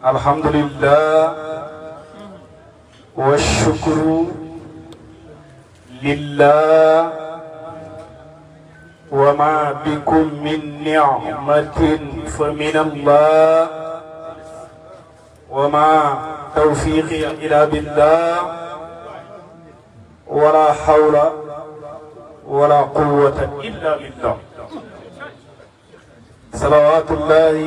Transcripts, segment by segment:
الحمد لله والشكر لله وما بكم من نعمة فمن الله وما توفيقي إلا بالله ولا حول ولا قوة إلا بالله صلوات الله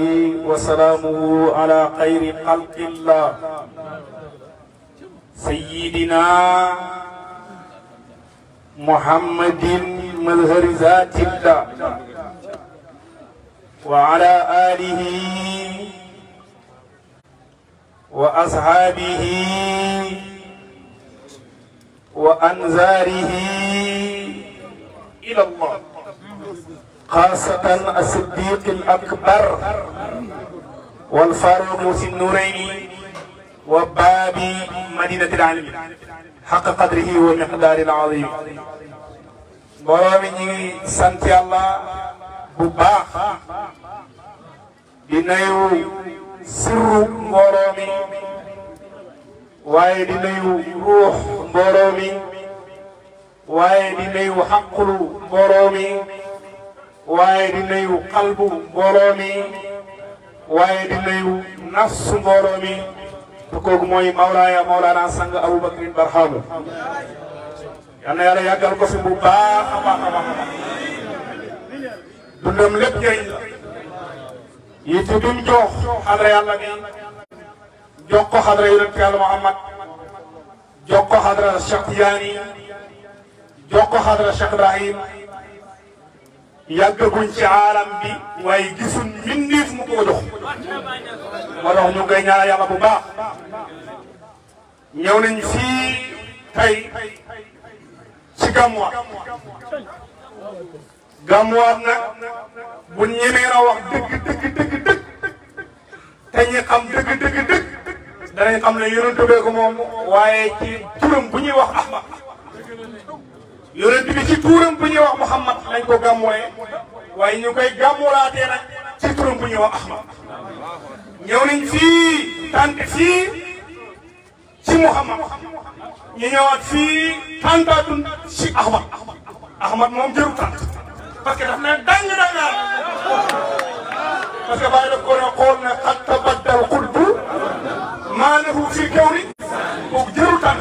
وسلامه على خير خلق الله سيدنا محمد مظهر ذات الله وعلى آله وأصحابه وأنزاره إلى الله خاصة الصديق الأكبر والفاروق ذي النورين وباب مدينة العلم حق قدره ومقدار العظيم برامي سنتي الله بباخ دينيو سر برامي واي دينيو روح برامي واي دينيو حقل برامي waaye di nuyu qalbu mbooloo mi waaye di nuyu nafsu mbooloo mi te kooku mooy Mawlaana sang Aboubacry Barhamu yal na yàlla yàggal ko fi bu baax a baax a baax dundam lépp njëriñ la yitte bi mu jox xadra yàlla gi jox ko xadra yonent yàlla Muhammad jox ko xadra Cheikh Tidiane jox ko xadra Cheikh Ibrahim yàggaguñ ci aalam bi waaye gisuñ mbindeef mu ko jox moo tax ñu ngi koy ñaanal yàlla bu baax ñëw nañ fii tey ci Gamouat Gamouat nag bu ñemee na wax dëgg te ñi xam dëgg danañ xam ne yonent bee ko moom waaye ci turam bu ñuy wax Ahmad yonent bi ci turam bu ñuy wax Muhammad lañ ko gàmmooyee waaye ñu koy gàmmoolaatee nag ci turam bu ñuy wax Ahmad ñëw nañ fii tant fii ci Muhammad ñu ñëwaat fii tantaatun ci Ahmad moom jëru tant parce que daf ne dang parce que bàyyi daf ko ne xool ne xat tabaddal xutbu maa lahu fii kawni kooku jëru tant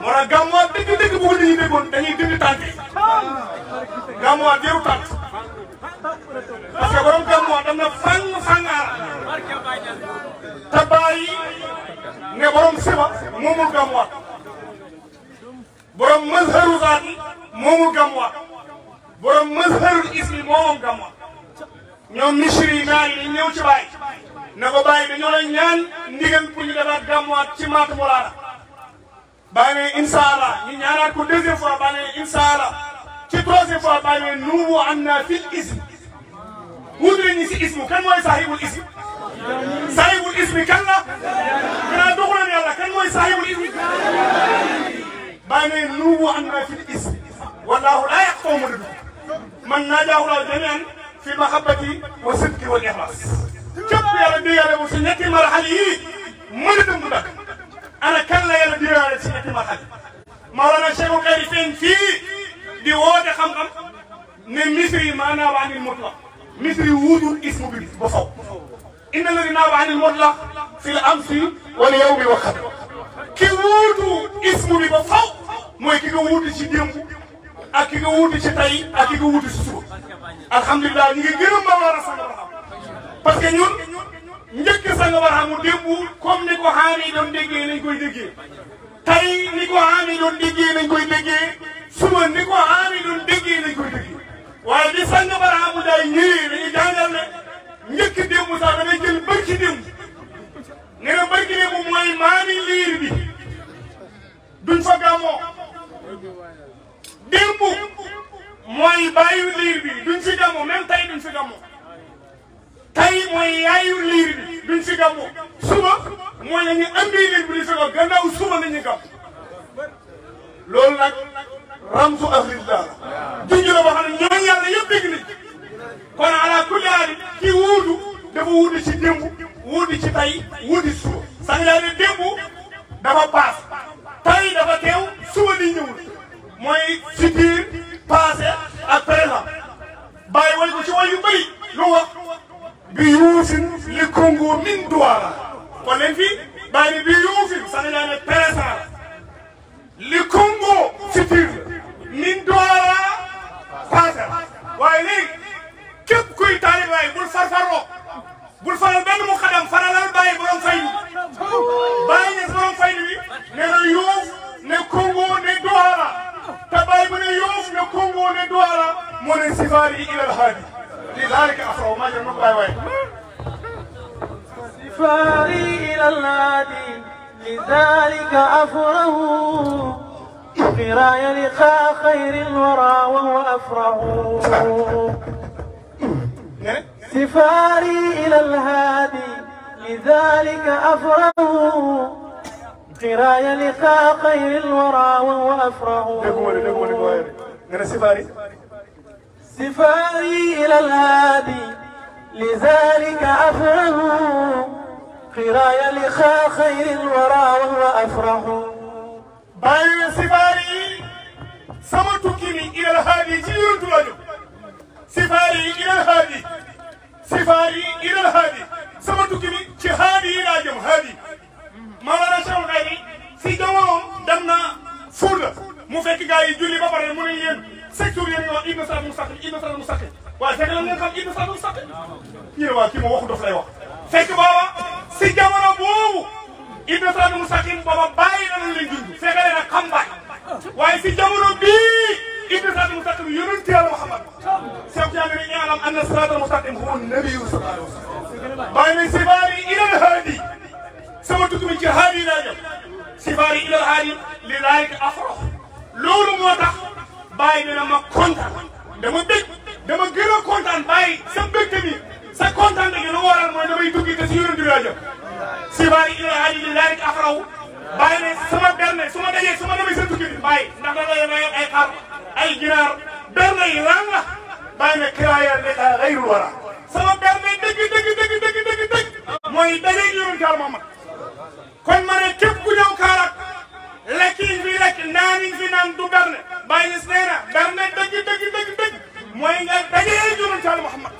moo tax Gamouat dëgg bu ko nit ñi déggoon dañuy dindi tànk yi Gamouat jëru tànk parce que borom Gamouat dam na fangaar te bàyyi ne borom siba moomul Gamouat borom mazharu zaati moomul Gamouat borom mazharul ismi moomam Gamouat ñoom misri naar yi ñëw ci bàyyi ne ko bàyyi dañoo lay ñaan ndigal pour ñu defaat Gamouat ci Maatu Molaana bàyyi ne incha allah ñu ñaanaat ko deuxième fois bàyyi ne incha allah ci troisième fois bàyyi ne nuubu am naa fil ism wuute nañu si ismu kan mooy sahibul ism sahibul ismi kan la gannaaw doxuloon yàlla kan mooy sahibul ismi bàyyi ne nuubu am naa fil ism wallaahu laa yaqta'u ma dëgg man naa jaaxulaaw jamii'an fi mahabbati wa sidqi wal ixlaas képp yàlla déggale mu si ñetti marxal yi mën a dem du dakk ana kan la yàlla diiraale si ñetti marxal Mawlana Cheikhul Khayri feeñ fii di woote xam-xam ne misri maa naaba anil mutlaq misri wuutul ismu bi ba faw inna alladi naaba anil mutlaq fil amsi wal yawmi wa xad ki wuutu ismu bi ba faw mooy ki nga wuutu ci démb ak ki nga wuutu ci tey ak ki nga wuutu ci suba alhamdulilah ñu ngi gërëm Mawlana Sang Barham parce que ñun njëkk Sang Barham mu démb comme ni ko xaar yi doon déggee nañ koy déggee tey ni ko xaar yi doon déggee nañ koy déggee suba ni ko xaar yi doon déggee nañ koy déggee waaye di Sang Barham mu day ñëwee dañuy jàngal ne njëkk démb sax damay jël barki démb nee na barki démb mooy maami liir bi duñ fa gàmmoo démb mooy baayu liir bi duñ fi gàmmoo même tey duñ fi gàmmoo tey mooy yaayu liir bi duñ fi gàmmoo suba mooy la ñu andi liir bi di fi gàmmoo gannaaw suba la ñuy gàmm loolu nag ramsu ahrillah junj la boo xam ne ñooñu yàlla yëpp dégg nañ kon ala kulli haal ki wuutu dafa wuutu ci démb wuutu ci tay wuutu ci suba sax yaa ne démb dafa paas tay dafa teew suba di ñëw mooy futur passé ak présent bàyyi way ko ci way yu bëri lu wax bi yuufin li Congo min duwaara kon leen fii bàyyi ni bi yuufin sax yaa ne présent li Congo futur min duwaara passé waaye léegi képp kuy taalibe waaye bul farfarloo bul faral benn mu xadam faralal bàyyi borom faydu bàyyi ne borom faydu bi ne na yuuf ne Congo ne duwaara te bàyyi bu ne yuuf ne Congo ne duwaara moo ne sifaari ilal haadi li zaalika afraw maa jël bàyyi waaye sifaari ilal haadi li zaalika afraw قرايا لقاء خير الورى وهو أفرح سفاري إلى الهادي لذلك أفرح قرايا لقاء خير الورى وهو أفرح سفاري إلى الهادي لذلك أفرح قرايا لقاء خير الورى وهو أفرح bàyyi sifaari sama tukki mi ilal haadi ci yonentu la jóg sifaari ilal haadi sifaari ilal haadi sama tukki mi ci haadi yi laa jëm haadi Mawlana Cheikh Khayri si jamonoom dem na Fuuta mu fekk gars yi julli ba pare mu ne yéen secteur yéen ñoo ibn Siraat mustaqim ibn Siraat mustaqim waaye fekk la ngeen xam ibn Siraat mustaqim ñu ne waa kii ma waxu dof lay wax fekk booba si jamono boobu ibn Siraat mustaqim booba bàyyi na leen dund fekk leen ak xam baay waaye si jamono bii ibn Siraat mustaqim yonent Yàlla Muhammad Cheikh Tidiane ne i'lam anna Siraat mustaqim huwa nabiyyu sallallahu alayhi wa sallam bàyyi ne sifaari ilal haadi sama tukki mi ci haadi laa jëm sifaari ilal haadi li zaalika afrax loolu moo tax bàyyi dina ma kontaan dama bég dama gën a kontaan bàyyi sa bégte mi sa kontaan gi lu waral mooy damay tukki te si yonent laa jëm sifaari ilal haadi li zaalika afrax bàyyi ne sama berne su ma dajee su ma demee sa tukki bi bàyyi ndax da ngay may ay xar ay ginaar berne yi lan la bàyyi ne kiraaya leka xayrul wara sama berne dëgg mooy dajeeg yonent Yàlla Muhammad kon ma ne képp ku ñëw Kaolack lekk yi fi lekk naan yi fi naan du berne bàyyi ne nee na berne dëgg mooy nga dajeeg yonent Yàlla Muhammad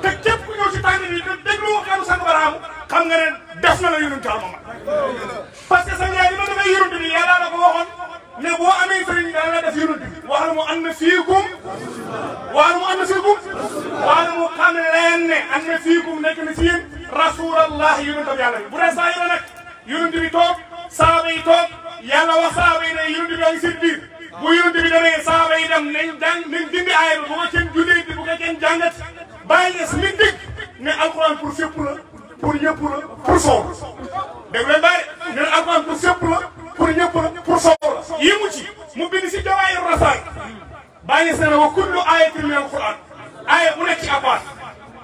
te képp ku ñëw si tànn bi te déglu waxtaanu sang baraamu xam nga ne def na la yonent Yàlla Muhammad parce que sang yaay bi ma demee yonent bi yàlla la ko waxoon ne boo amee sëriñ dana la def yonent bi wax la mu am na fiikum mu xam leen ne am na fiikum nekk na si yéen rasulallah yonentam yàlla bi bu dee saa yi la nag yonent bi toog saaba yi toog yàlla wax saaba yi ne yonent bi a ngi seen biir bu yonent bi demee saaba yi dem nañ dindi aaya bi bu ko kenn jullee bu ko kenn jàngat bàyyi ne si li dégg ne alquran pour fépp la pour ñëpp la pour soow dégg leen bàyyi ne alquran pour fépp la pour ñëpp la pour soow la yéemu ci mu bind si jawaahir rasaa'il bàyyi ne wa kullu aayatin min alquran aaya bu nekk ci alquran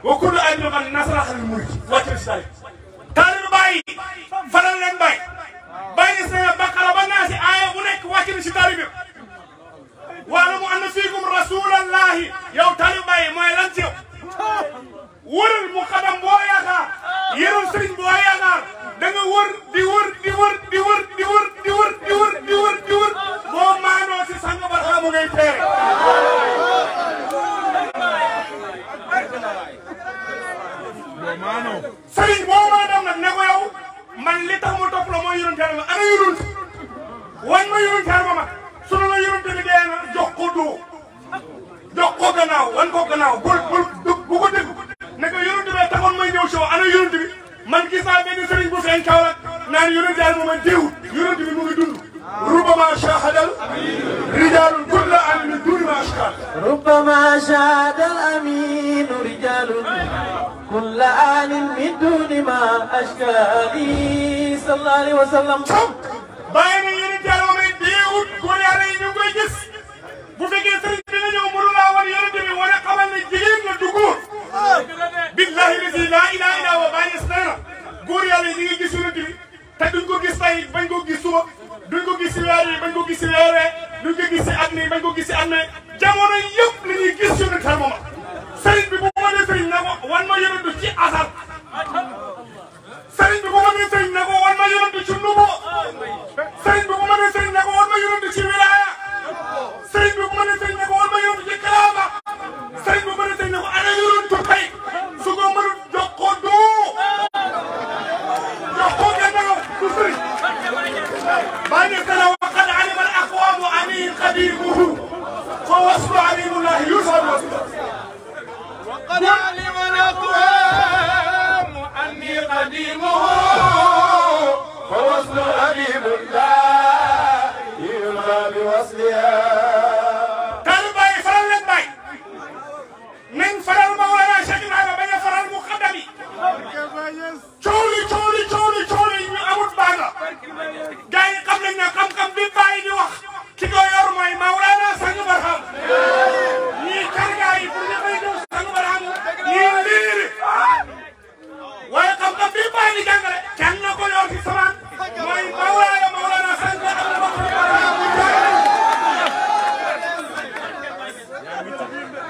wa kullu aayatin qad nasaraha lil mulk wàcc si tari taalibe bàyyi faral leen bàyyi bàyyi ne baqara ba naa si aaya bu nekk wàcc na si taalibe wa'lamu anna fiikum rasulallahi yow taalibe bàyyi mooy lan ci yow wëral mu xadam boo yaakaar yërëm sëriñ boo yaakaar da nga wër di wër boo maanoo si sang barxaamu ngay teere sëriñ boo mën a dem nag ne ko yow man li tax mu topp la mooy yonent Yàlla ana yonent wañ ma yonent Yàlla ma sunu la yonent bi dee na jox ko doo jox ko gannaaw wan ko gannaaw bu ko dégg ne ko yonent bi taxoon may ñëw si yow ana yonent bi man gis naa benn sëriñ bu feeñ Kaolack naan yonent Yàlla moom a déewut yonent bi mu ngi dund ربما شاهد رجال كل عن من دون ما أشكال ربما شاهد الأمين رجال كل آن من دون ما أشكال صلى الله عليه وسلم bàyyi na yonent Yàlla moom it déewut góor yàlla yi ñu ngi koy gis bu fekkee sëriñ bi nga ñëw mënu laa wan yonent bi wane xamal ne jigéen la du góor billahi lazi laa ilaaha illaa huwa bàyyi nee na góor yàlla yi ñu ngi gis yonent bi te duñ ko gis tey bañ ko gis suba duñ ko gis si weer yi bañ ko gis si weer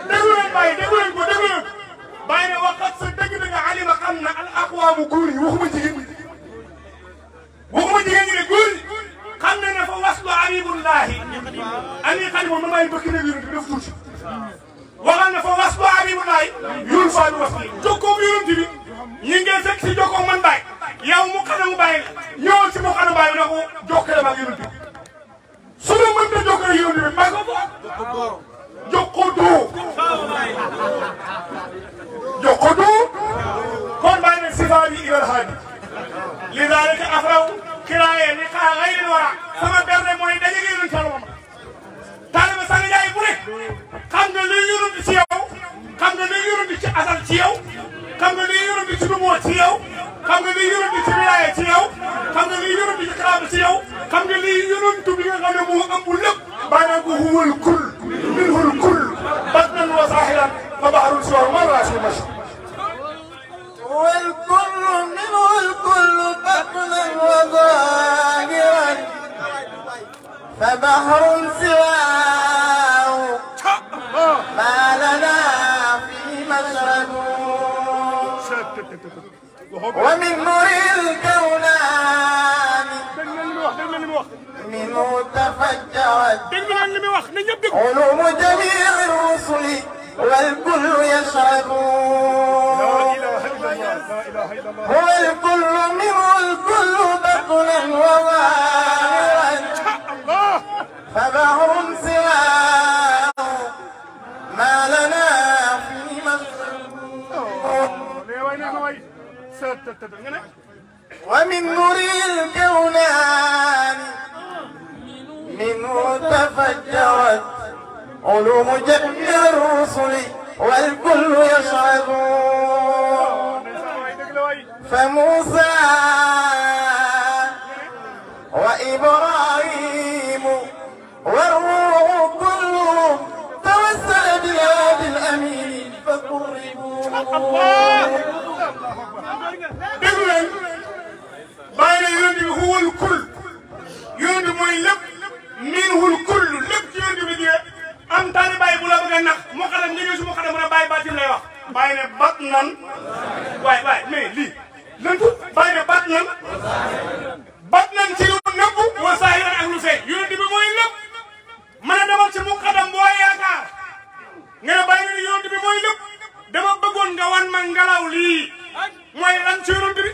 déglu leen bàyyi déglu leen ko déglu leen bàyyi ne waxat sa dëgg-dëgg alima xam na al aqwaamu góor yi waxuma jigéen ñi de góor yi xam na ne fa waslu abibullahi ani xalima ma bàyyi bëkk nag yonent bi def tuuti waxal na fa waslu abibullahi yul faa bi wasli jokkoo yonent bi ñi ngeen fekk si jokkoo man bàyyi yow mu xanamu bàyyi ñëwal si mu xanamu bàyyi na ko jokkale ma yonent bi su ma mënta jokkale yonent bi ma ko jokkoo kon bàyyi ne sifa bi ilal haadi li daalika afraw kiraaye ni xaa xayril wara sama berne mooy daje gi yonent Yàlla moom taaliba Sang Njaay bu ne xam nga luy yonent ci yow xam nga luy yonent ci asal ci yow xam nga luy yonent ci dumoo ci yow xam nga luy yonent ci wilaaya ci yow xam nga luy yonent ci karaama ci yow xam nga luy yonent bi nga xam ne moo ëmb lépp bàyyi naa ko huwal kull minhul kull batnan wa zaahiran fa bahrul siwaa man raasi mash والكل منه الكل بطنا وظاهرا فبحر سواه ما لنا فيه مشرب ومن نور الكونان منه تفجرت علوم جميع الرسل والكل يشرب هو الكل منه الكل بطنا وظاهرا فبحر سواه ما لنا فيه مشرب ومن نور الكونان منه تفجرت علوم جميع الرسل والكل يشرب فموسى وإبراهيم والروح كلهم توسل بالهادي الأمين فقربوا déglu bàyyi na yonent bi huwal kull yonent bi mooy lépp minhul kull lépp ci yonent bi jiyee am taani bàyyi bu la bëgg a nax mu xalam nga ñëw si mu xalam mën a bàyyi baatim lay wax bàyyi ne bat nan waay mais lii lëntu bàyyi ne bat nan ci lu nëbb wa saahiran ak lu feeñ yonent bi mooy lépp mën a demal ci mu xadam boo yaakaar nga ne bàyyi ne yonent bi mooy lépp dama bëggoon nga wan ma ngelaw lii mooy lan ci yonent bi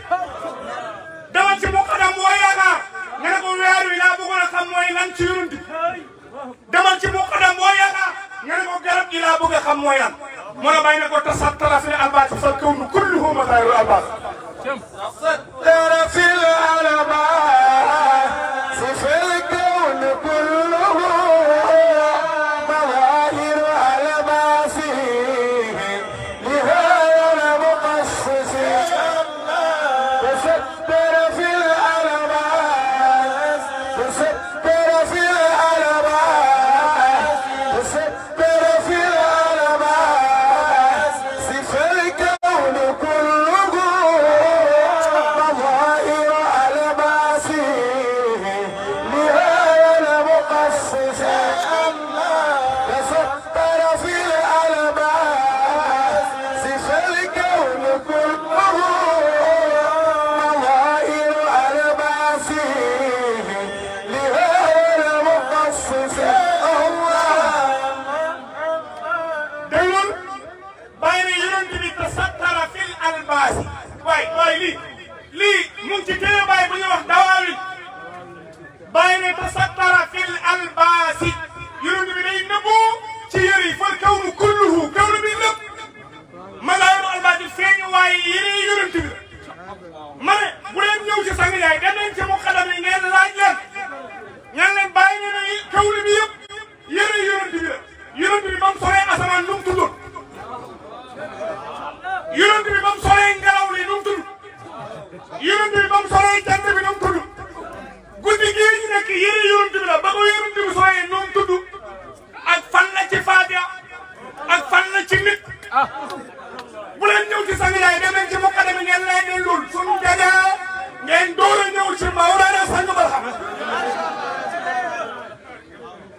demal ci mu xadam boo yaakaar nga ne ko weer wi laa bëggoon a xam mooy lan ci yonent bi demal ci mu xadam boo yaakaar nga ne ko garab gi laa bëgg a xam mooy lan moo la bàyyi ne ko tasattara fil albaas fal kawnu kulluhu masaa'irul albaas تستر في الألباس في الكون كله مظاهر ألباسه لهذا المقصص تستر في الألباس تستر في الألباس تستر في الألباس في الكون كله lii mu ngi ci téere Baay bu ñuy wax Dawaawin Baay ne tasattara fil albaasi yonent bi day nëbbu ci yére yi fal kawnu kulluhu kawnu bi lépp mazaahiru albaasi feeñu waaye yére yi yonent bi ma ne bu leen ñëw ci Sang Njaay dem leen ci muqaddam yi ngeen laaj leen ñaan leen bàyyi ñu ne kawnu bi yëpp yére yi yonent bi la yonent bi ba mu soree asamaan lu mu tuddoon yonent bi ba mu soree ngelaw li lu mu tudd yonent bi ba mu soree jant bi nu mu tudd guddi gii ñu nekk yére yonent bi la ba ko yonent bi soree nu mu tudd ak fan la ci Faatiha ak fan la ci nit bu leen ñëw ci Sang Njaay dem leen ci muqaddam yi ngeen lay leen lool suñu jajaa ngeen door a ñëw ci Mawlaana Sang Barham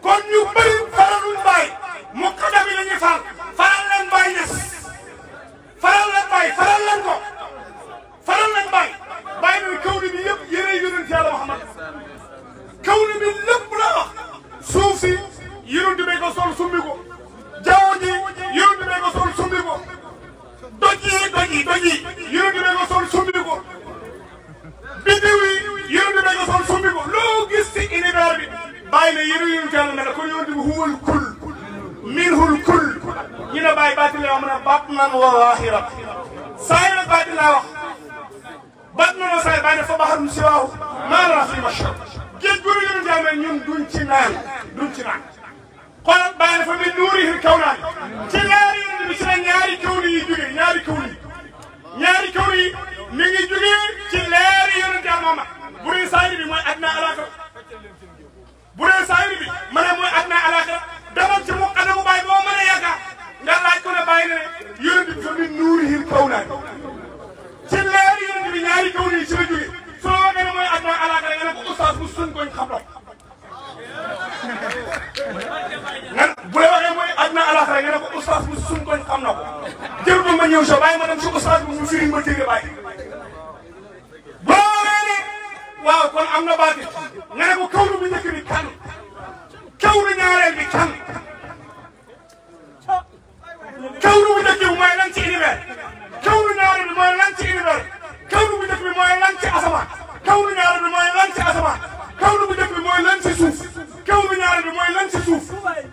kon ñu bëri faralul Baay muqaddam yi la ñuy fal bàyyi ne yéen yéen yàlla mel ne kon yonent bi huwal kul minhul kul ñu ne bàyyi baatin la wax mu ne batnan wa zaahiran saa yi nag baatin laa wax batnan wa zaahiran bàyyi ne fa baharun siwaahu maa lanaa fii mashrab géej gu yonent yàlla ñun duñ ci naan xoolal bàyyi ne fa min nuurihil kawnaan ci leer yonent bi ci la ñaari kawni yi jógee ñaari kawni yi mi ngi jógee ci leer yonent yàlla Muhammad bu dee saayir bi mooy adna alaaka bu dee saayir bi ma ne mooy adna alaaka demal ci mu anamu bàyyi boo mën a yaakaar nga laaj ko ne bàyyi ne yonent bi fa min nuurihil kawnaan ci leer yonent bi ñaari kawni yi ci la jógee su la waxee ne mooy adna alaaka rek nga ne ko oustaz bu suñ koñ xam nan bu la waxee mooy adna alaaka rek nga ne ko oustaz bu suñ koñ xam na ko jël ba ma ñëw so bàyyi ma dem si oustaz bu mu firi ma téere bàyyi waaw kon am na baati nga ne ko kawlu bu njëkk bi kan kawlu ñaareel bi kan kawlu bu njëkk bi mooy lan ci univers kawlu ñaareel bi mooy lan ci univers kawlu bu njëkk bi mooy lan ci asamaan kawlu ñaareel bi mooy lan ci asamaan kawlu bu njëkk bi mooy lan ci suuf kawlu ñaareel bi mooy lan ci suuf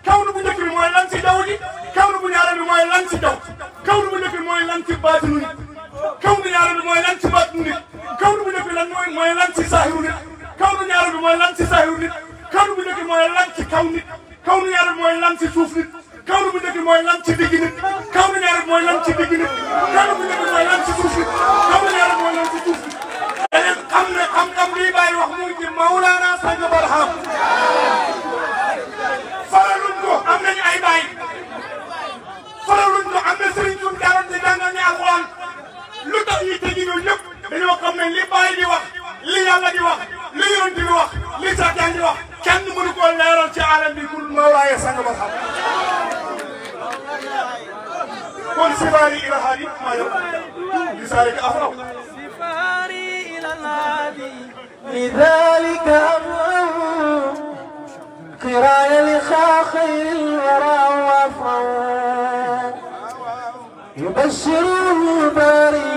kawlu bu njëkk bi mooy lan ci jaww ji kawlu bu ñaareel bi mooy lan ci jaww kawlu bu njëkk bi mooy lan ci baatinu nit kawlu ñaareel bi mooy lan ci baatinu nit kawlu bu njëkk bi lan mooy lan ci saahiru nit kawlu ñaareel bi mooy lan ci saahiru nit kawlu bu njëkk bi mooy lan ci kaw nit kawlu ñaareel bi mooy lan ci suuf nit kawlu bu njëkk bi mooy lan ci digg nit kawlu ñaareel bi mooy lan ci digg nit kawlu bu njëkk bi mooy lan ci suuf nit kawlu ñaareel bi mooy lan ci suuf nit daneen xam ne xam-xam lii bàyyi wax muy ci Mawlana Sang Barham faraluñ ko am nañu ay bàyyi faraluñ ko am na sëriñ suñ jaaroon ci jàngal ñu alxuraan lu tax yi tegi ñoom ñëpp dañoo xam ne li bàyyi di wax li yàlla di wax li yonent di wax li sàccaan di wax kenn mënu koo leeral ci alam bi kul Mawlaaya Sang Barham kon sifaari ila haadi maa yow li saalika afraw لذلك أمره قراية لخاخي الورى وافره يبشره الباري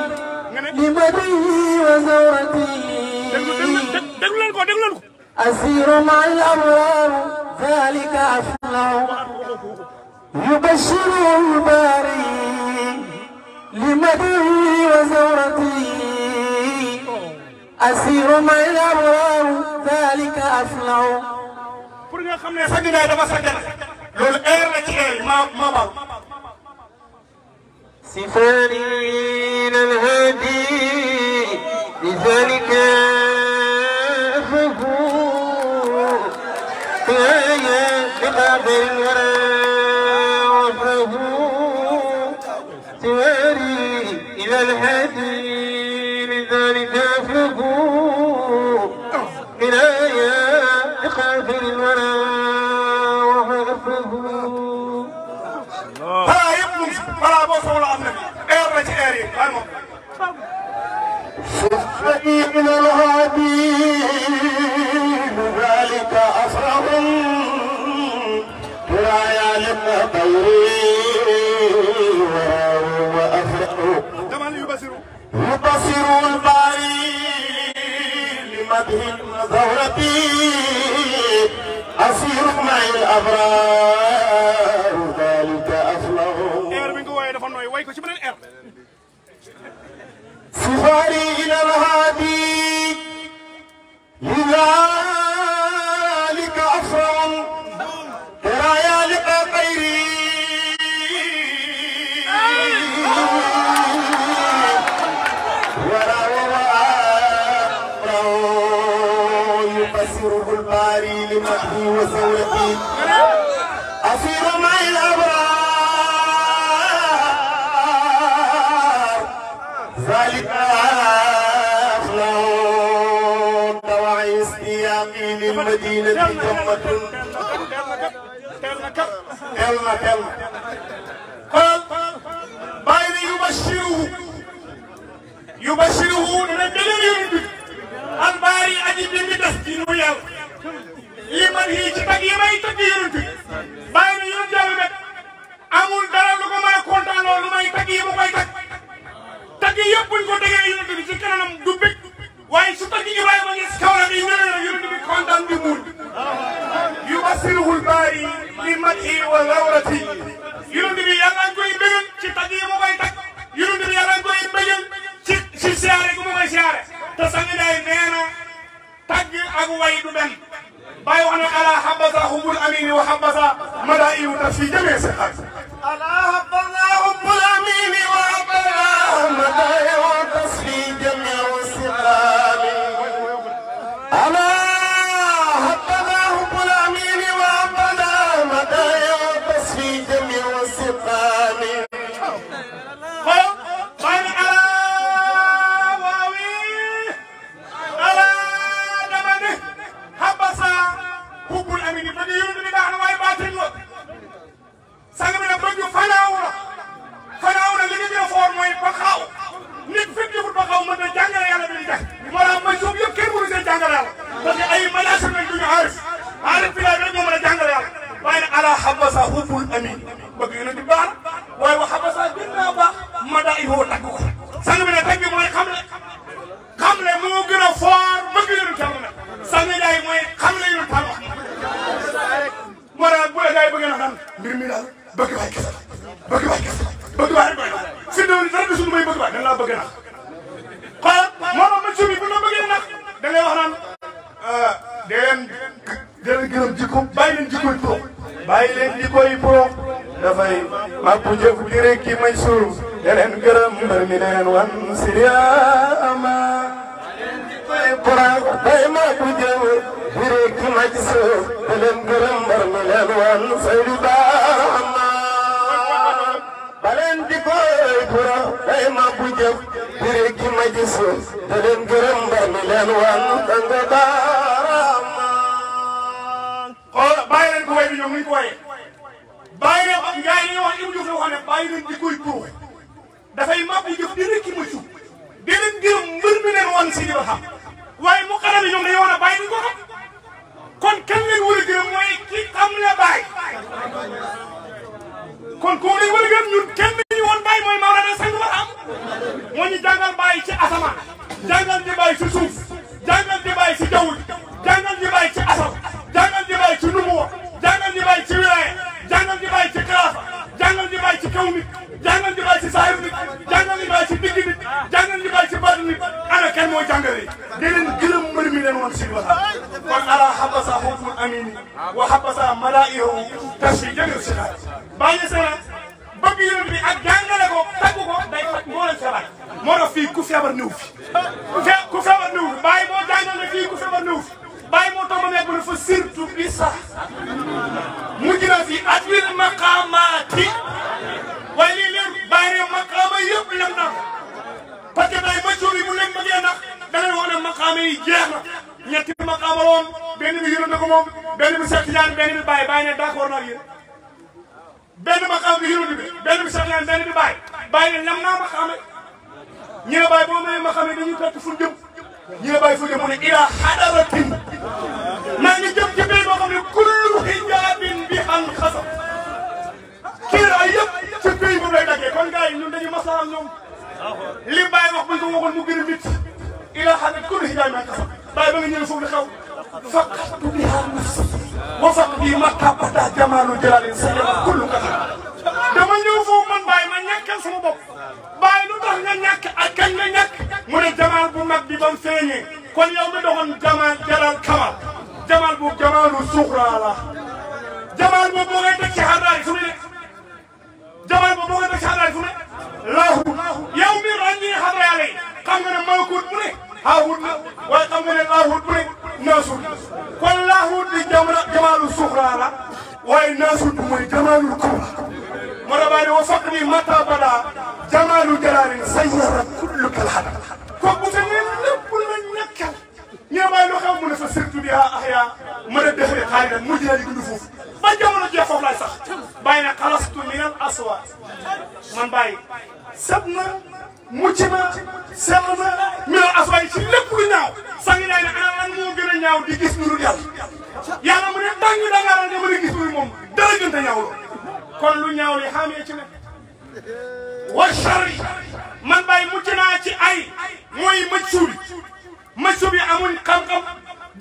لمديه وزورته أسير مع الأبرار ذلك أفلح يبشره الباري لمديه وزورته أسير مع الأبرار ذلك أفلح pour nga xam ne sa ginnaaw dafa sa gànnaar loolu air la ci air ma baal. سفارين الهادي لذلك أفهو يا لقاب الورى وفهو سفاري إلى الهادي لذلك أفهو إلى لقاب الورى وفهو balaa boo soxla am na air la ci air yi waaye moom. صفني من الهادي ذلك أفرح ورايا لما طيري وأفرح يبصر الباري لمده ثورتي أسير معي الأبرار ذلك أفرح سفاري إلى الهادي لذلك أفرح ورايا لقى غيري يبصره الباري لمده وثورتي أسير معي الأبرار ذلك أفلح دواعي استياقي للمدينة جمة كلمة قال باين يبشره نبيل الباري أجيب من دستين وياه لمن هي تبغي ما يتبغي باين يرجع amul dara lu ko mën a kontaan loolu may tagg yi mu koy tagg yëpp buñ ko déggee yonent bi ci kanam du bëgg waaye su tagg Ibrahima ngi si kaw la yi ñëwee na yonent bi kontaan di muur يبصره الباري لمدحي وغورتي يرندي يالا نكوي بيغل سي تاغي مو باي تاك يرندي يالا نكوي بيغل سي سياري مو باي سياري تا سانغي داي نينا تاغي اك واي دو بن باي وانا على حبذا حب الامين وحبذا مدائي تفي جميع سخات على حبذا حب الامين وحبذا مدائي وتصفي جميع السقام على حبذا حب الامين وحبذا مدائي وتصفي جميع السقام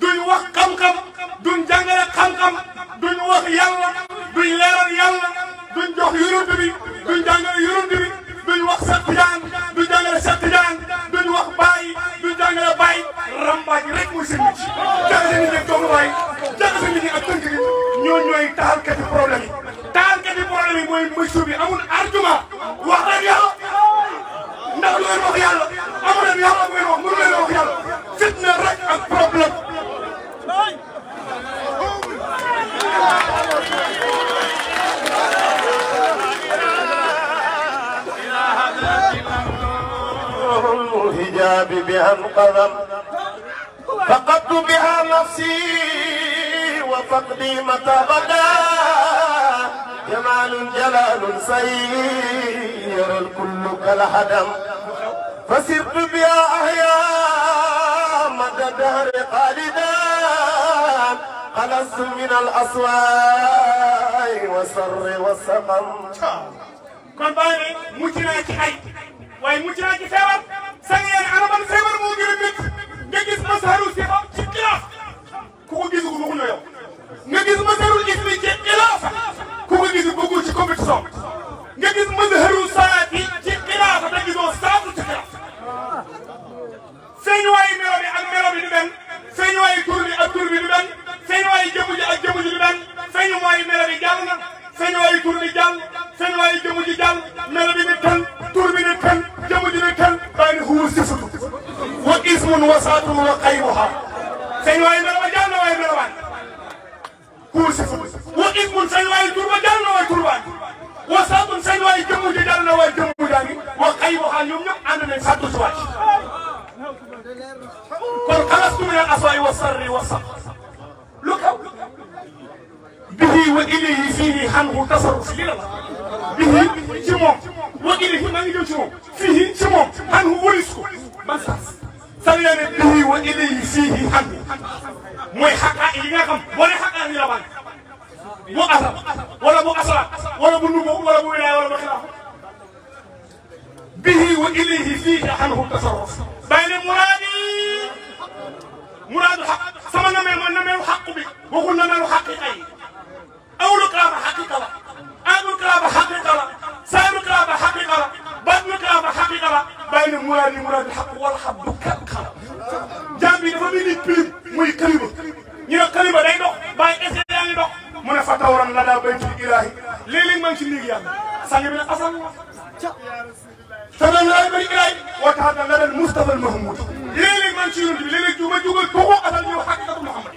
duñ wax xam-xam duñ jàngale xam-xam duñ wax yàlla duñ leeral yàlla duñ jox yonent bi duñ jàngale yonent bi duñ wax Seex Tijaan duñ jàngale Seex Tijaan duñ wax Baay duñ jàngale Baay rambaaj rek muy seen nit jaxase nit ñi ak doomu waay jaxase nit ñi ak tënk gi ñooy taalkati problème yi taalkati problème yi mooy monsieur bi amul argument wax leen yàlla ndax lu ngeen wax yàlla amu leen yàlla bu ngeen wax mënu leen wax yàlla fitna rek ak problème الحجاب بها انقضم فقدت بها نفسي وفقدي متى بدا جمال جلال سير الكل كالهدم فسرت بها أحيا مدى الدهر خالدا خلصت من الأسواء والسر والسقم kon baa ngi mucc naa ci ay waaye mucc naa ci feebar sang yéen ana ban feebar moo gën a métti nga gis masaru si ci xilaaf ku ko gisu ko bëggul yow nga gis masarul ismi ci xilaafa ku ko gisu bëggul ci compétition nga gis mazharu saati ci xilaafa te gisoo saatu ci xilaaf feeñuwaayu melo bi ak melo bi du benn feeñuwaayu tur bi ak tur bi du benn feeñuwaayu jëmm ji ak jëmm ji du benn feeñuwaayu melo bi jàll na feeñuwaayu tur bi jàll feeñuwaayu jëmm ji jàll melo bi ni tën tur bi ni tën jëmm ji ni tën bàyyi ni huwa sifatu wa ismun wa saatun wa xayruha feeñuwaayu melo ba jàll na waaye melo baan huwa sifatu wa ismun feeñuwaayu tur ba jàll na waaye tur baan wa saatun feeñuwaayu jëmm ji jàll na waaye jëmm jaa ngi wa xayruha ñoom ñëpp ànd nañ sàttu si wàcc kon xalastu min al aswaai wa sarri wa saq lu kaw bihi wa ilayhi fihi xanhu tasarruf lii la bihi ci moom wa ilayhi maa ngi jëm ci moom fihi ci moom xanhu wëris ko ban sens sax yaa ne bihi wa ilayhi fihi xanhu mooy xaqaa yi nga xam boo nee xaqaa yi la ban bu asal wala bu asalaat wala bu nubu wala bu wilaaya wala bu xilaaf bihi wa ilayhi fihi xanhu tasarruf bàyyi ne muraadu xaq sama nameel mooy nameelu xaq bi waxul nameelu xaqiqa yi awlu kalaama xaqiqa la aadul kalaama xaqiqa la saaru kalaama xaqiqa la baatnu kalaama xaqiqa la bàyyi ne muraadu xaq wala xam du kat xala jaam bi dafa mel ni pilim muy kalima ñu ne kalima day dox bàyyi essai yaa ngi dox mu ne fa tawran la daa baytul ilaahi léeg-léeg maa ngi ci néeg yàlla sang bi ne asal تمام لا يبري إلهي وتعالى لنا المصطفى المحمود ليلي من شيرون ليلي جوبا جوبا توقو أصل يو حقيقة محمد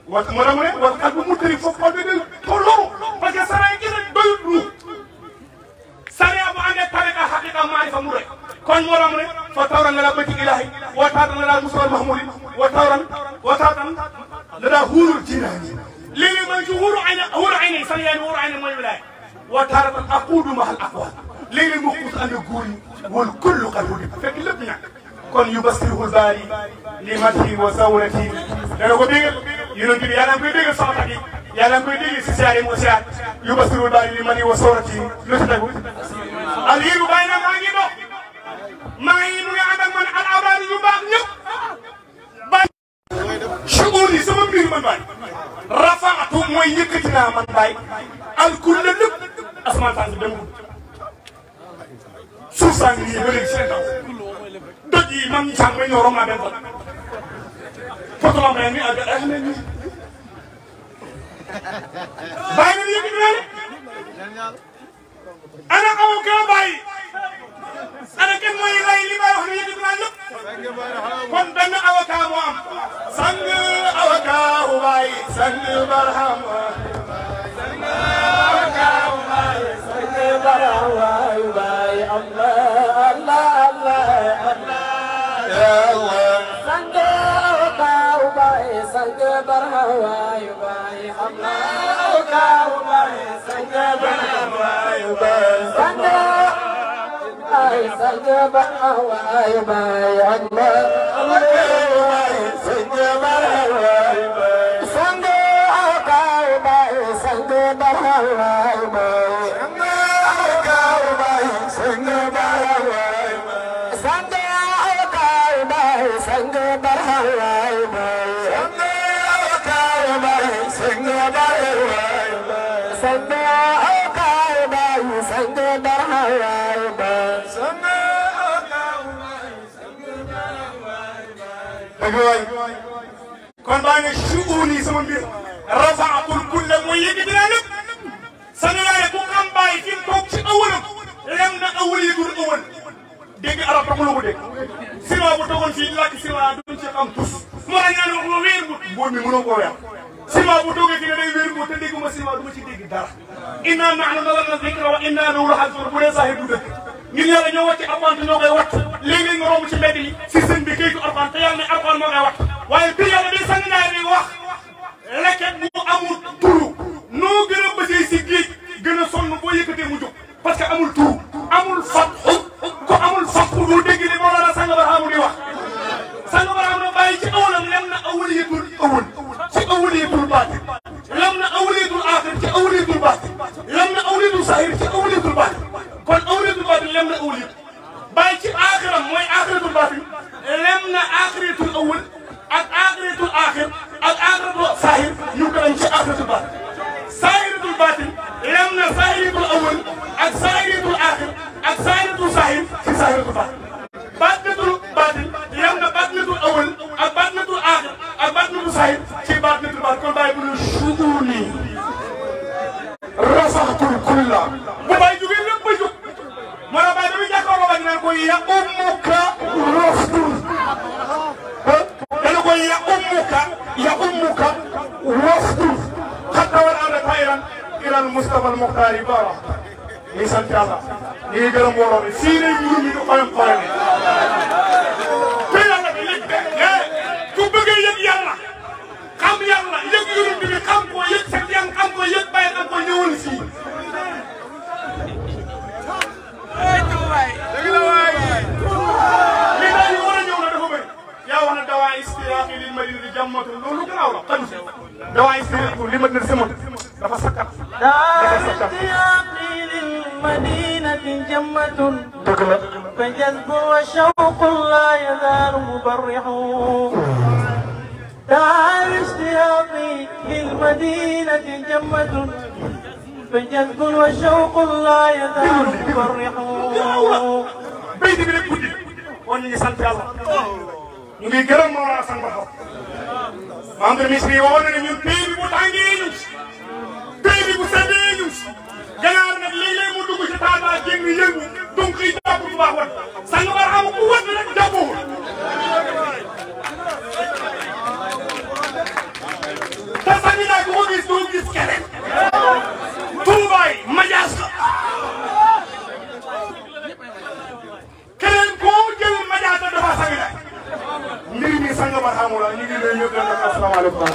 ومرمي والقلب متري فوق قلبي تولو بس سراي كده دويلو سراي أبو عندي طريقة حقيقة معرفة مري كون مرمي فتورا لنا بيت إلهي وتعالى لنا المصطفى المحمود وتعالى لنا هور الجيراني ليلي من هور عيني سريان هور عيني ما يبلاي وتارة أقود مع الأقوال léegi mu xuus ànd góor ñi wal kullu qad hudib fekk lépp ñàkk kon yubassirul baari li madhi wa sawrati dana ko déggal yonent bi yàlla koy déggal sama tag yi yàlla koy déggal si siyaare mo siyaar yubassirul baari li madhi wa sawrati lu ci tegu aliiru bàyyi na maa ngi dox maa ngi mu ngi ànd ak man al abraar yu baax ñëpp bàyyi shu'uun yi sama mbir man bàyyi rafaatu mooy yëkkati naa man bàyyi al kulla lépp asmaan tànn dem suuf saa ngi nii ba léegi seen taw doj yi man ñi sànq may ñëw romb naa benn poto la may ni ak ay xale ñi bàyyi na yëkkati naa ana avocat bàyyi ana kenn mooy lay li may wax ne yëkkati naa lépp kon benn avocat moo am sang avocat bu bàyyi sang barham sang avocat bu bàyyi sang barham waayu bàyyi Allah Allah Allah Allah sang avocat bu bàyyi sang barham waayu bàyyi Allah avocat bu bàyyi sang barham waayu bàyyi sang barham waayu bàyyi Allah sang barham waayu bàyyi sang avocat bu bàyyi sang barham waayu bàyyi sang barham waayu bàyyi kon baa ne suuni sama mbir rafaatul kulla mooy yëkkati naa lépp sang laa ne ku xam bàyyi fi mu toog ci awalam lem na awal yëgul awal dégg arab tax lu ko dégg sinon bu toogoon fii làkk sinon duñ ci xam tus moo tax ñaan wax ma wéer mbuut mi mënoo koo weer sinon bu toogee fii ne day wéer mbuut te dégguma sinon du ma ci dégg dara inna nahnu nazzalna dhikra wa inna lahu lahafizun bu dee saxee du dëkk ñun yàlla ñoo wàcc Alxuraan te ñoo koy watt léeg-léeg nga romb ci mbedd yi si sën bi kayitu Alxuraan te yàlla ne Alxuraan moo koy watt waaye bi yàlla bi sang naa bi wax leket mu amul turu noo gën a bësee si géej gën a sonn boo yëkkatee mu jóg parce que amul turu amul fat ko amul fat bu dégg ni moo la sang Barhaamu di wax sang Barhaamu na bàyyi ci awalam lem na awaliyatul awal ci awaliyatul baatin lem na awaliyatul aaxir ci awaliyatul baatin lem na awaliyatul saahir ci awaliyatul baatin kon awliyatul baatin lem na awliyat bàyyi ci aaxiram mooy aaxiratul baatin lem na aaxiratul awal ak aaxiratul aaxir ak aaxiratul saahir ñu ko dañ ci aaxiratul baatin saahiratul baatin lem na saahiratul awal ak saahiratul aaxir ak saahiratul saahir ci saahiratul baatin baatinatul baatin lem na baatinatul awal ak baatinatul aaxir ak baatinatul saahir ci baatinatul baatin kon bàyyi bu ne suuni rafaxtul kulla bu bàyyi jógee lépp ba jóg moo la bàyyi dañuy jàkkaarloo ba dinañ koy ya ummuka raftul dana koy ya ummuka raftul xatta wal ànd tayran ilal Mustafa al Muxtaari bara ñi sant yàlla ñi ngi gërëm mbooloo mi fii ne mbir mi du xoyam xoyam fii la bi lépp ku bëggee yëg yàlla xam yàlla yëg yonent bi xam ko yëg sa jàng xam ko yëg bàyyi xam ko ñëwal fii li daal yi war a ñëw na dafa bëri yaa wax na dawaa istiraaqi lil madinati jammatu loolu gannaaw la xam dawaa istiraaqi li madinati samatu dafa sakkat دار اشتياقي للمدينة جمة فجذب وشوق لا يزال مبرح دار اشتياقي للمدينة جمة فجذب وشوق لا يزال مبرح béykat bi rek guddi kon ñu ngi sant yàlla ñu ngi gërëm moo war a sant ba xam membre ministre yi waxoon na ne ñun pays bi bu tàngee ñu pays bi bu seddee ñu gannaaw nag léeg-léeg mu dugg ci taal ba génn yëngu donc yi jàpp bu baax wat sang Barhaamu ku wat rek jàppoo te sang naa ko gis doo gis keneen tuubaay majaas la keneen koo jël majaata dafa sang mbir mi sang Barhaamu la ñu ngi lay yëg asalaamaaleykum